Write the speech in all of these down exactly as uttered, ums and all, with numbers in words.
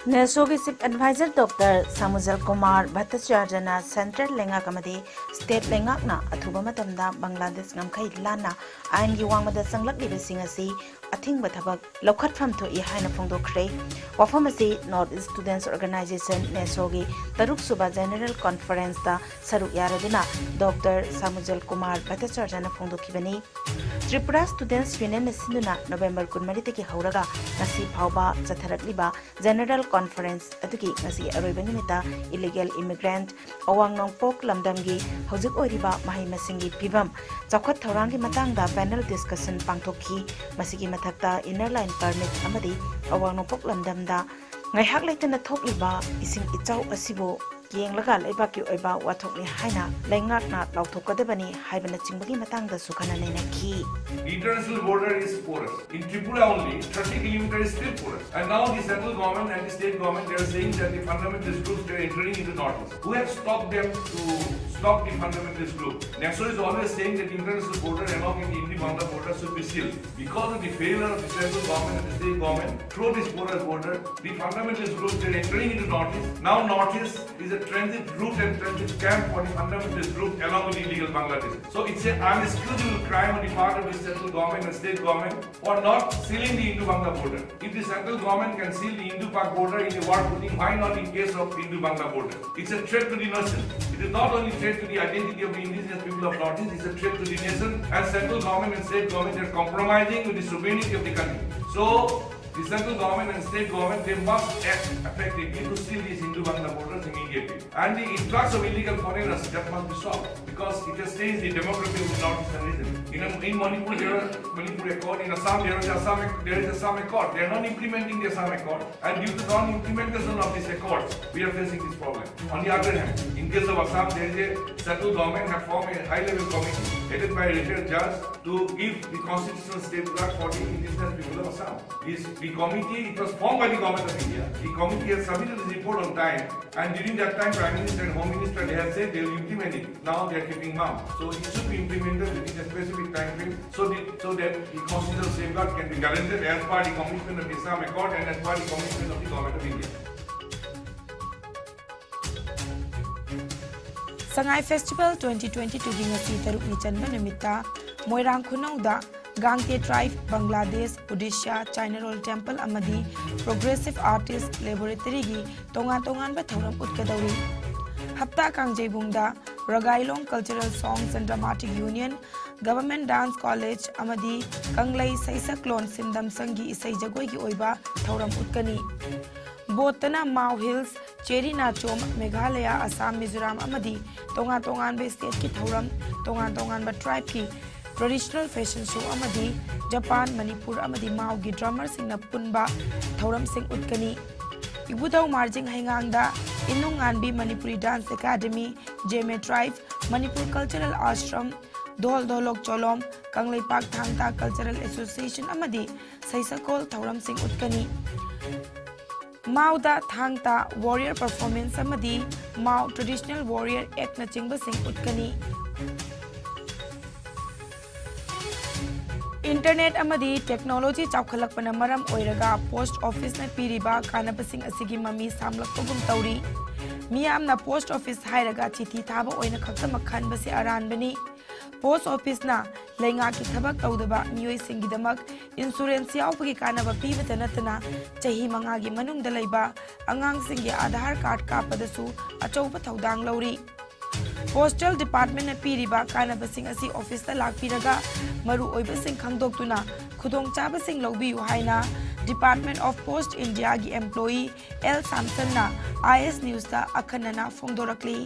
ꯅꯦꯁꯣꯒꯤ Chief Advisor Doctor ꯁꯥꯃꯨꯖꯜ Kumar ꯚꯠꯇꯆꯥꯔꯖꯅ central ꯂꯩꯉꯥꯛ ꯑꯃꯗꯤ state ꯂꯩꯉꯥꯛꯅ ꯑꯊꯨꯕ ꯃꯇꯝꯗ ꯕꯪꯒ꯭ꯂꯥꯗꯦꯁ ꯉꯝꯈꯩ ꯂꯥꯟꯅ ꯑꯥꯏꯟꯒꯤ ꯋꯥꯡꯃꯗ ꯆꯪꯂꯛꯂꯤꯕꯁꯤꯡ ꯑꯁꯤ ꯑꯊꯤꯡꯕ ꯊꯕꯛ ꯂꯧꯈꯠꯐꯝ ꯊꯣꯛꯏ ꯍꯥꯏꯅ ꯐꯣꯡꯗꯣꯛꯈ꯭ꯔꯦ꯫ ꯋꯥꯐꯝ ꯑꯁꯤ North East Students Organization, ꯅꯦꯁꯣꯒꯤ ꯇꯔꯨꯛ ꯁꯨꯕ General Conferenceꯇ ꯁꯔꯨꯛ ꯌꯥꯔꯗꯨꯅ Doctor ꯁꯥꯃꯨꯖꯜ ꯀꯨꯃꯥꯔ ꯚꯠꯇꯆꯥꯔꯖꯅ ꯐꯣꯡꯗꯣꯛꯈꯤꯕꯅꯤ꯫ ꯇ꯭ꯔꯤꯄꯨꯔꯥ Students Unionꯅ ꯁꯤꯟꯗꯨꯅ ꯅꯣꯕꯦꯝꯕꯔ ꯀꯨꯟꯃꯔꯤꯗꯒꯤ ꯍꯧꯔꯒ ꯉꯁꯤ ꯐꯥꯎꯕ ꯆꯠꯊꯔꯛꯂꯤꯕ General Conference ꯑꯗꯨꯒꯤ ꯉꯁꯤ ꯑꯔꯣꯏꯕ ꯅꯨꯃꯤꯠꯇ illegal immigrant, ꯑꯋꯥꯡ ꯅꯣꯡꯄꯣꯛ ꯂꯝꯗꯝꯒꯤ ꯍꯧꯖꯤꯛ ꯑꯣꯏꯔꯤꯕ ꯃꯍꯩ ꯃꯁꯤꯡꯒꯤ ꯐꯤꯕꯝ, ꯆꯥꯎꯈꯠ ꯊꯧꯔꯥꯡꯒꯤ ꯃꯇꯥꯡꯗ panel discussion ꯄꯥꯡꯊꯣꯛꯈꯤ꯫ ꯃꯁꯤꯒꯤ ꯃꯊꯛꯇ Inner Line Permit ꯑꯃꯗꯤ ꯑꯋꯥꯡ ꯅꯣꯡꯄꯣꯛ ꯂꯝꯗꯝꯗ ꯉꯥꯏꯍꯥꯛ ꯂꯩꯇꯅ ꯊꯣꯛꯂꯤꯕ ꯏꯁꯤꯡ ꯏꯆꯥꯎ ꯑꯁꯤꯕꯨ ꯌꯦꯡꯂꯒ ꯂꯩꯕꯥꯛꯀꯤ ꯑꯣꯏꯕ ꯋꯥꯊꯣꯛꯅꯤ ꯍꯥꯏꯅ ꯂꯩꯉꯥꯛꯅ ꯂꯥꯎꯊꯣꯛꯀꯗꯕꯅꯤ ꯍꯥꯏꯕꯅꯆꯤꯡꯕꯒꯤ ꯃꯇꯥꯡꯗꯁꯨ ꯈꯟꯅ ꯅꯩꯅꯈꯤ꯫ The international border is porous. In Tripura only, thirty kilometers is still porous. And now the central government and the state government, they are saying that the fundamentalist groups, they are entering into Northeast. Who have stopped them to stop the fundamentalist group? NESO is always saying that the international border along with the Indo-Bangla border should be sealed. Because of the failure of the central government and the state government through this porous border, the fundamentalist groups, they are entering into Northeast. Now Northeast is a transit route and transit camp for the fundamentalist group along with illegal Bangladesh. So it's an unexcusable crime on the part of the central government and state government for not sealing the Indo-Bangla border. If the central government can seal the Indo-Pak border in the war footing, why not in case of Indo-Bangla border? It's a threat to the nation. It is not only threat to the identity of the indigenous people of Northeast, it's a threat to the nation. And central government and state government are compromising with the sovereignty of the country. So the central government and state government, they must act effectively to seal these Indo-Bangla borders immediately. And the influx of illegal foreigners, that must be solved because it has changed the demography of the northeastern region. In, in Manipur, there are Manipur Accord. In Assam, there is Assam, there is Assam Accord. They are not implementing the Assam Accord. And due to non-implementation of these accords, we are facing this problem. On the other hand, in Because of Assam, there is a central government had formed a high-level committee headed by a retired judge to give the constitutional safeguard for the indigenous people of Assam. This, the committee, it was formed by the government of India. The committee has submitted this report on time, and during that time, Prime Minister and Home Minister, they have said they will implement it. Now they are keeping mum. So it should be implemented within a specific time frame so, the, so that the constitutional safeguard can be guaranteed as per the commitment of the Assam Accord and as per the commitment of the government of India. Sangai Festival twenty twenty-twoꯒꯤ ꯉꯁꯤ ꯇꯔꯨꯛꯅꯤ ꯆꯟꯕ ꯅꯨꯃꯤꯠꯇ ꯃꯣꯏꯔꯥꯡ ꯈꯨꯅꯧꯗ ꯒꯥꯡꯇꯦ tribe, Bangladesh, Odisha, ꯆꯥꯏꯅꯥꯔꯣꯜ temple ꯑꯃꯗꯤ Progressive Artist Laboratoryꯒꯤ ꯇꯣꯉꯥꯟ ꯇꯣꯉꯥꯟꯕ ꯊꯧꯔꯝ ꯎꯠꯀꯗꯧꯔꯤ꯫ ꯍꯞꯇꯥ ꯀꯥꯡꯖꯩꯕꯨꯡꯗ ꯔꯒꯥꯏꯂꯣꯡ Cultural Song and Dramatic Union, Government Dance College ꯑꯃꯗꯤ ꯀꯪꯂꯩ ꯁꯩꯁꯛꯂꯣꯟ ꯁꯤꯟꯗꯝ ꯁꯪꯒꯤ ꯏꯁꯩ ꯖꯒꯣꯏꯒꯤ ꯑꯣꯏꯕ ꯊꯧꯔꯝ ꯎꯠꯀꯅꯤ꯫ ꯕꯣꯠꯇꯅ ꯃꯥꯎ ꯍꯤꯜꯁ, ꯆꯦꯔꯤ ꯅꯥꯆꯣꯝ, ꯃꯦꯘꯥꯂꯌꯥ, ꯑꯁꯥꯝ, ꯃꯤꯖꯣꯔꯥꯝ ꯑꯃꯗꯤ ꯇꯣꯉꯥꯟ ꯇꯣꯉꯥꯟꯕ stateꯀꯤ ꯊꯧꯔꯝ, ꯇꯣꯉꯥꯟ ꯇꯣꯉꯥꯟꯕ tribeꯀꯤ traditional fashion show ꯑꯃꯗꯤ ꯖꯄꯥꯟ, ꯃꯅꯤꯄꯨꯔ ꯑꯃꯗꯤ ꯃꯥꯎꯒꯤ drummerꯁꯤꯡꯅ ꯄꯨꯟꯕ ꯊꯧꯔꯝꯁꯤꯡ ꯎꯠꯀꯅꯤ꯫ ꯏꯕꯨꯙꯧ Marjing ꯍꯩꯉꯥꯡꯗ ꯏꯅꯨꯡ ꯉꯥꯟꯕꯤ Manipuri Dance Academy, Zeme tribe, Manipur Cultural Ashram, ꯙꯣꯜ ꯙꯣꯂꯣꯛ ꯆꯣꯂꯣꯝ, ꯀꯪꯂꯩꯄꯥꯛ ꯊꯥꯡ ꯇꯥ Cultural Association ꯑꯃꯗꯤ ꯁꯩꯁꯛꯈꯣꯜ ꯊꯧꯔꯝꯁꯤꯡ ꯎꯠꯀꯅꯤ꯫ ꯃꯥꯎꯗ ꯊꯥꯡ ꯇꯥ warrior performance ꯑꯃꯗꯤ ꯃꯥꯎ traditional warrior actꯅꯆꯤꯡꯕꯁꯤꯡ ꯎꯠꯀꯅꯤ꯫ Internet ꯑꯃꯗꯤ technology ꯆꯥꯎꯈꯠꯂꯛꯄꯅ ꯃꯔꯝ ꯑꯣꯏꯔꯒ post officeꯅ ꯄꯤꯔꯤꯕ ꯀꯥꯟꯅꯕꯁꯤꯡ ꯑꯁꯤꯒꯤ ꯃꯃꯤ ꯁꯥꯝꯂꯛꯄꯒꯨꯝ ꯇꯧꯔꯤ꯫ ꯃꯤꯌꯥꯝꯅ post office ꯍꯥꯏꯔꯒ ꯆꯤꯊꯤ ꯊꯥꯕ ꯑꯣꯏꯅ ꯈꯛꯇꯃꯛ ꯈꯟꯕꯁꯤ ꯑꯔꯥꯟꯕꯅꯤ꯫ Post officeꯅ ꯂꯩꯉꯥꯛꯀꯤ ꯊꯕꯛ ꯇꯧꯗꯕ ꯃꯤꯑꯣꯏꯁꯤꯡꯒꯤꯗꯃꯛ insurance ꯌꯥꯎꯕꯒꯤ ꯀꯥꯟꯅꯕ ꯄꯤꯕꯇ ꯅꯠꯇꯅ ꯆꯍꯤ ꯃꯉꯥꯒꯤ ꯃꯅꯨꯡꯗ ꯂꯩꯕ ꯑꯉꯥꯡꯁꯤꯡꯒꯤ Aadhaar card ꯀꯥꯞꯄꯗꯁꯨ ꯑꯆꯧꯕ ꯊꯧꯗꯥꯡ ꯂꯧꯔꯤ꯫ Postal Departmentꯅ ꯄꯤꯔꯤꯕ ꯀꯥꯟꯅꯕꯁꯤꯡ ꯑꯁꯤ officeꯇ ꯂꯥꯛꯄꯤꯔꯒ ꯃꯔꯨ ꯑꯣꯏꯕꯁꯤꯡ ꯈꯪꯗꯣꯛꯇꯨꯅ ꯈꯨꯗꯣꯡꯆꯥꯕꯁꯤꯡ ꯂꯧꯕꯤꯌꯨ ꯍꯥꯏꯅ Department of Post Indiaꯒꯤ employee L ꯁꯥꯝꯁꯟꯅ I S Newsꯇ ꯑꯈꯟꯅꯅ ꯐꯣꯡꯗꯣꯔꯛꯂꯤ꯫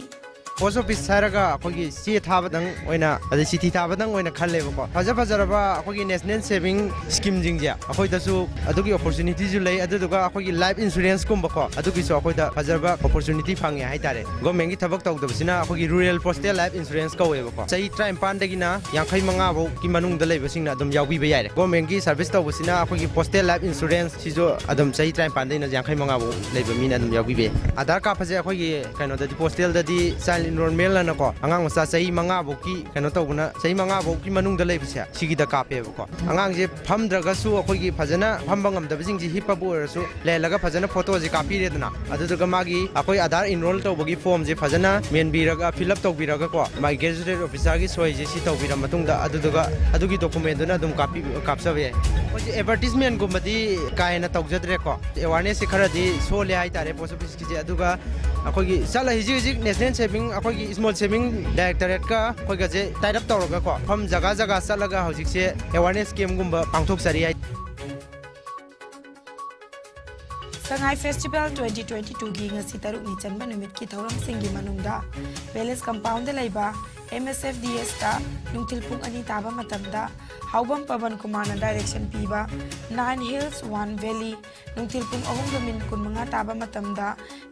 ꯄꯣꯁ ꯑꯣꯐꯤꯁ ꯍꯥꯏꯔꯒ ꯑꯩꯈꯣꯏꯒꯤ ꯆꯦ ꯊꯥꯕꯗꯪ ꯑꯣꯏꯅ, ꯑꯗꯩ ꯆꯤꯊꯤ ꯊꯥꯕꯗꯪ ꯑꯣꯏꯅ ꯈꯜꯂꯦꯕꯀꯣ꯫ ꯐꯖ ꯐꯖꯔꯕ ꯑꯩꯈꯣꯏꯒꯤ ꯅꯦꯁꯅꯦꯜ ꯁꯦꯚꯤꯡ ꯁ꯭ꯀꯤꯝꯁꯤꯡꯁꯦ ꯑꯩꯈꯣꯏꯗꯁꯨ ꯑꯗꯨꯒꯤ ꯑꯣꯄꯣꯔꯆꯨꯅꯤꯇꯤꯁꯨ ꯂꯩ꯫ ꯑꯗꯨꯗꯨꯒ ꯑꯩꯈꯣꯏꯒꯤ ꯂꯥꯏꯐ ꯏꯟꯁꯨꯔꯦꯟꯁꯀꯨꯝꯕꯀꯣ, ꯑꯗꯨꯒꯤꯁꯨ ꯑꯩꯈꯣꯏꯗ ꯐꯖꯕ ꯑꯣꯄꯣꯔꯆꯨꯅꯤꯇꯤ ꯐꯪꯉꯦ ꯍꯥꯏꯇꯥꯔꯦ꯫ ꯒꯣꯔꯃꯦꯟꯒꯤ ꯊꯕꯛ ꯇꯧꯗꯕꯁꯤꯅ ꯑꯩꯈꯣꯏꯒꯤ ꯔꯨꯔꯦꯜ ꯄꯣꯁꯇꯦꯜ ꯂꯥꯏꯐ ꯏꯟꯁꯨꯔꯦꯟꯁ ꯀꯧꯋꯦꯕꯀꯣ꯫ ꯆꯍꯤ ꯇꯔꯥꯅꯤꯄꯥꯟꯗꯒꯤꯅ ꯌꯥꯡꯈꯩ ꯃꯉꯥ ꯐꯥꯎꯒꯤ ꯃꯅꯨꯡꯗ ꯂꯩꯕꯁꯤꯡꯅ ꯑꯗꯨꯝ ꯌꯥꯎꯕꯤꯕ ꯌꯥꯏꯔꯦ꯫ ꯒꯣꯔꯃꯦꯟꯒꯤ ꯁꯥꯔꯚꯤꯁ ꯇꯧꯕꯁꯤꯅ ꯑꯩꯈꯣꯏꯒꯤ ꯄꯣꯁꯇꯦꯜ ꯂꯥꯏꯐ ꯏꯟꯁꯨꯔꯦꯟꯁ ꯁꯤꯁꯨ ꯑꯗꯨꯝ ꯆꯍꯤ ꯇꯔꯥꯅꯤꯄꯥꯟꯗꯩꯅ ꯌꯥꯡꯈꯩ ꯃꯉꯥ ꯐꯥꯎ ꯂꯩꯕ ꯃꯤꯅ ꯑꯗꯨꯝ ꯌꯥꯎꯕꯤꯕ ꯌꯥꯏ꯫ ꯑꯙꯥꯔ ꯀꯥꯔꯗ ꯐꯖꯩ ꯑꯩꯈꯣꯏꯒꯤ ꯀꯩꯅꯣꯗꯗꯤ, ꯄꯣꯁꯇꯦꯜꯗꯗꯤ ꯆꯥꯏꯜ ꯏꯟꯔꯣꯜꯃꯦꯟ ꯑꯅꯀꯣ, ꯑꯉꯥꯡ ꯃꯆꯥ ꯆꯍꯤ ꯃꯉꯥ ꯐꯥꯎꯒꯤ ꯀꯩꯅꯣ ꯇꯧꯕꯅ, ꯆꯍꯤ ꯃꯉꯥ ꯐꯥꯎꯒꯤ ꯃꯅꯨꯡꯗ ꯂꯩꯕꯁꯦ ꯁꯤꯒꯤꯗ ꯀꯥꯞꯄꯦꯕꯀꯣ꯫ ꯑꯉꯥꯡꯁꯦ ꯐꯝꯗ꯭ꯔꯒꯁꯨ ꯑꯩꯈꯣꯏꯒꯤ ꯐꯖꯅ ꯐꯝꯕ ꯉꯝꯗꯕꯁꯤꯡꯁꯤ ꯍꯤꯞꯄꯕꯨ ꯑꯣꯏꯔꯁꯨ, ꯂꯩꯍꯜꯂꯒ ꯐꯖꯅ ꯐꯣꯇꯣꯁꯦ ꯀꯥꯞꯄꯤꯔꯦꯗꯅ, ꯑꯗꯨꯗꯨꯒ ꯃꯥꯒꯤ ꯑꯩꯈꯣꯏ ꯑꯙꯥꯔ ꯏꯟꯔꯣꯜ ꯇꯧꯕꯒꯤ ꯐꯣꯔꯝꯁꯦ ꯐꯖꯅ ꯃꯦꯟꯕꯤꯔꯒ, ꯐꯤꯜ ꯑꯞ ꯇꯧꯕꯤꯔꯒꯀꯣ, ꯃꯥꯒꯤ ꯒꯦꯖꯦꯇꯦꯠ ꯑꯣꯐꯤꯁꯥꯔꯒꯤ ꯁꯣꯏꯁꯦ ꯁꯤ ꯇꯧꯕꯤꯔ ꯃꯇꯨꯡꯗ, ꯑꯗꯨꯗꯨꯒ ꯑꯗꯨꯒꯤ ꯗꯣꯀꯨꯃꯦꯟꯗꯨꯅ ꯑꯗꯨꯝ ꯀꯥꯞꯄꯤ-, ꯀꯥꯞꯆꯕ ꯌꯥꯏ꯫ ꯑꯩꯈꯣꯏꯁꯦ ꯑꯦꯗꯚꯔꯇꯤꯁꯃꯦꯟꯒꯨꯝꯕꯗꯤ ꯀꯥ ꯍꯦꯟꯅ ꯇꯧꯖꯗ꯭ꯔꯦꯀꯣ꯫ ꯑꯦꯋꯥꯔꯅꯦꯁꯁꯦ ꯈꯔꯗꯤ ꯁꯣꯜꯂꯦ ꯍꯥꯏꯇꯥꯔꯦ ꯄꯣꯁ ꯑꯣꯐꯤꯁꯀꯤꯁꯦ꯫ ꯑꯗꯨꯒ ꯑꯩꯈꯣꯏꯒꯤ ꯆꯠꯂ-, ꯍꯧꯖꯤꯛ ꯍꯧꯖꯤꯛ ꯅꯦꯁꯅꯦꯜ ꯁꯦꯚꯤꯡ, ꯑꯩꯈꯣꯏꯒꯤ ꯏꯁꯃꯣꯜ ꯁꯦꯚꯤꯡ ꯗꯥꯏꯔꯦꯛꯇꯣꯔꯦꯠꯀ ꯑꯩꯈꯣꯏꯒꯁꯦ ꯇꯥꯏꯠ ꯑꯞ ꯇꯧꯔꯒꯀꯣ, ꯃꯐꯝ ꯖꯒꯥ ꯖꯒꯥ ꯆꯠꯂꯒ ꯍꯧꯖꯤꯛꯁꯦ ꯑꯦꯋꯥꯔꯅꯦꯁ ꯀꯦꯝꯒꯨꯝꯕ ꯄꯥꯡꯊꯣꯛꯆꯔꯤ ꯍꯥꯏ꯫ ꯁꯉꯥꯏ ꯐꯦꯁꯇꯤꯚꯦꯜ ꯇ꯭ꯋꯦꯟꯇꯤ ꯇ꯭ꯋꯦꯟꯇꯤ ꯇꯨꯒꯤ ꯉꯁꯤ ꯇꯔꯨꯛꯅꯤ ꯆꯟꯕ ꯅꯨꯃꯤꯠꯀꯤ ꯊꯧꯔꯝꯁꯤꯡꯒꯤ ꯃꯅꯨꯡꯗ ꯄꯦꯂꯦꯁ ꯀꯝꯄꯥꯎꯟꯗ ꯂꯩꯕ ꯑꯦꯝ ꯑꯦꯁ ꯑꯦꯐ ꯗꯤ ꯑꯦꯁꯇ ꯅꯨꯡꯊꯤꯜ ꯄꯨꯡ ꯑꯅꯤ ꯇꯥꯕ ꯃꯇꯝꯗ ꯍꯥꯎꯕꯝ ꯄꯕꯟ ꯀꯨꯃꯥꯔꯅ ꯗꯥꯏꯔꯦꯛꯁꯟ ꯄꯤꯕ ꯅꯥꯏꯟ ꯍꯤꯜꯁ ꯋꯥꯟ ꯚꯦꯂꯤ, ꯅꯨꯡꯊꯤꯜ ꯄꯨꯡ ꯑꯍꯨꯝꯒ ꯃꯤꯅꯤꯠ ꯀꯨꯟꯃꯉꯥ ꯇꯥꯕ ꯃꯇꯝꯗ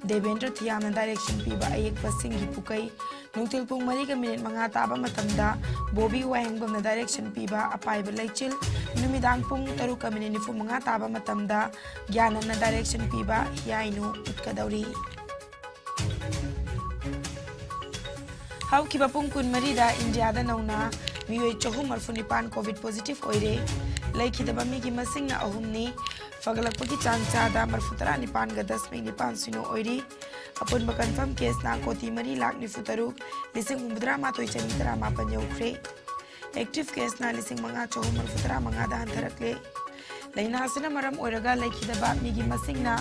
ꯗꯦꯕꯦꯟꯗ꯭ꯔ ꯊꯤꯌꯥꯝꯅ ꯗꯥꯏꯔꯦꯛꯁꯟ ꯄꯤꯕ ꯑꯌꯦꯛꯄꯁꯤꯡꯒꯤ ꯄꯨꯀꯩ, ꯅꯨꯡꯊꯤꯜ ꯄꯨꯡ ꯃꯔꯤꯒ ꯃꯤꯅꯤꯠ ꯃꯉꯥ ꯇꯥꯕ ꯃꯇꯝꯗ ꯕꯣꯕꯤ ꯋꯥꯍꯦꯡꯕꯝꯅ ꯗꯥꯏꯔꯦꯛꯁꯟ ꯄꯤꯕ ꯑꯄꯥꯏꯕ ꯂꯩꯆꯤꯜ, ꯅꯨꯃꯤꯗꯥꯡ ꯄꯨꯡ ꯇꯔꯨꯛꯀ ꯃꯤꯅꯤꯠ ꯅꯤꯐꯨ ꯃꯉꯥ ꯇꯥꯕ ꯃꯇꯝꯗ ꯒ꯭ꯌꯥꯅꯟꯅ ꯗꯥꯏꯔꯦꯛꯁꯟ ꯄꯤꯕ ꯍꯤꯌꯥꯏꯅꯨ ꯎꯠꯀꯗꯧꯔꯤ꯫ ꯍꯧꯈꯤꯕ ꯄꯨꯡ ꯀꯨꯟꯃꯔꯤꯗ ꯏꯟꯗꯤꯌꯥꯗ ꯅꯧꯅ ꯃꯤꯑꯣꯏ ꯆꯍꯨꯝ ꯃꯔꯤꯐꯨ ꯅꯤꯄꯥꯟ ꯀꯣꯚꯤꯗ ꯄꯣꯖꯤꯇꯤꯚ ꯑꯣꯏꯔꯦ꯫ ꯂꯩꯈꯤꯗꯕ ꯃꯤꯒꯤ ꯃꯁꯤꯡꯅ ꯑꯍꯨꯝꯅꯤ꯫ ꯐꯒꯠꯂꯛꯄꯒꯤ ꯆꯥꯡ ꯆꯥꯗ ꯃꯔꯤꯐꯨ ꯇꯔꯥ ꯅꯤꯄꯥꯟꯒ ꯗꯁꯃꯤꯛ ꯅꯤꯄꯥꯟ ꯁꯤꯅꯣ ꯑꯣꯏꯔꯤ꯫ ꯑꯄꯨꯟꯕ ꯀꯟꯐꯥꯔꯝ ꯀꯦꯁꯅ ꯀꯣꯇꯤ ꯃꯔꯤ ꯂꯥꯈ ꯅꯤꯐꯨ ꯇꯔꯨꯛ ꯂꯤꯁꯤꯡ ꯍꯨꯝꯐꯨꯇꯔꯥ ꯃꯥꯊꯣꯏ ꯆꯅꯤ ꯇꯔꯥꯃꯥꯄꯟ ꯌꯧꯈ꯭ꯔꯦ꯫ ꯑꯦꯛꯇꯤꯚ ꯀꯦꯁꯅ ꯂꯤꯁꯤꯡ ꯃꯉꯥ ꯆꯍꯨꯝ ꯃꯔꯤꯐꯨ ꯇꯔꯥ ꯃꯉꯥꯗ ꯍꯟꯊꯔꯛꯂꯦ꯫ ꯂꯥꯏꯅꯥ ꯑꯁꯤꯅ ꯃꯔꯝ ꯑꯣꯏꯔꯒ ꯂꯩꯈꯤꯗꯕ ꯃꯤꯒꯤ ꯃꯁꯤꯡꯅ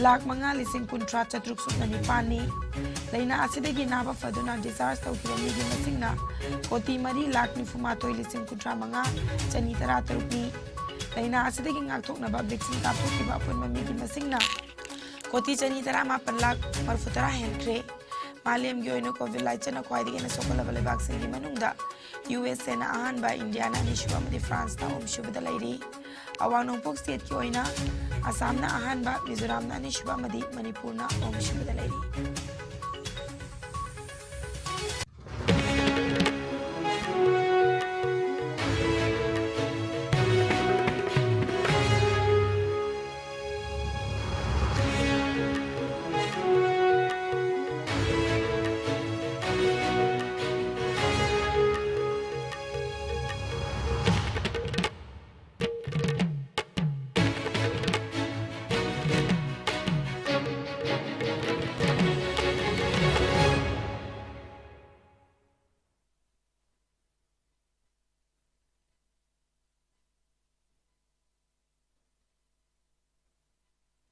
ꯂꯥꯈ ꯃꯉꯥ ꯂꯤꯁꯤꯡ ꯀꯨꯟꯊ꯭ꯔꯥ ꯆꯥꯇ꯭ꯔꯨꯛ ꯁꯨꯞꯅ ꯅꯤꯄꯥꯟꯅꯤ꯫ ꯂꯥꯏꯅꯥ ꯑꯁꯤꯗꯒꯤ ꯅꯥꯕ ꯐꯗꯨꯅ ꯗꯤꯁꯆꯥꯔꯖ ꯇꯧꯈꯤꯕ ꯃꯤꯒꯤ ꯃꯁꯤꯡꯅ ꯀꯣꯇꯤ ꯃꯔꯤ ꯂꯥꯈ ꯅꯤꯐꯨ ꯃꯥꯊꯣꯏ ꯂꯤꯁꯤꯡ ꯀꯨꯟꯊ꯭ꯔꯥ ꯃꯉꯥ ꯆꯅꯤ ꯇꯔꯥ ꯇꯔꯨꯛꯅꯤ꯫ ꯂꯥꯏꯅꯥ ꯑꯁꯤꯗꯒꯤ ꯉꯥꯛꯊꯣꯛꯅꯕ ꯚꯦꯛꯁꯤꯟ ꯀꯥꯞꯊꯣꯛꯈꯤꯕ ꯑꯄꯨꯟꯕ ꯃꯤꯒꯤ ꯃꯁꯤꯡꯅ ꯀꯣꯇꯤ ꯆꯅꯤ ꯇꯔꯥꯃꯥꯄꯟ ꯂꯥꯈ ꯃꯔꯤꯐꯨ ꯇꯔꯥ ꯍꯦꯟꯈ꯭ꯔꯦ꯫ ꯃꯥꯂꯦꯝꯒꯤ ꯑꯣꯏꯅ ꯀꯣꯚꯤꯗ ꯂꯥꯏꯆꯠꯅ ꯈ꯭ꯋꯥꯏꯗꯒꯤ ꯍꯦꯟꯅ ꯁꯣꯛꯍꯜꯂꯕ ꯂꯩꯕꯥꯛꯁꯤꯡꯒꯤ ꯃꯅꯨꯡꯗ ꯌꯨ ꯑꯦꯁ ꯑꯦꯅ ꯑꯍꯥꯟꯕ, ꯏꯟꯗꯤꯌꯥꯅ ꯑꯅꯤꯁꯨꯕ ꯑꯃꯗꯤ ꯐ꯭ꯔꯥꯟꯁꯅ ꯑꯍꯨꯝꯁꯨꯕꯗ ꯂꯩꯔꯤ꯫ ꯑꯋꯥꯡ ꯅꯣꯡꯄꯣꯛ ꯁ꯭ꯇꯦꯠꯀꯤ ꯑꯣꯏꯅ ꯑꯁꯥꯝꯅ ꯑꯍꯥꯟꯕ, ꯃꯤꯖꯣꯔꯥꯝꯅ ꯑꯅꯤꯁꯨꯕ ꯑꯃꯗꯤ ꯃꯅꯤꯄꯨꯔꯅ ꯑꯍꯨꯝꯁꯨꯕꯗ ꯂꯩꯔꯤ꯫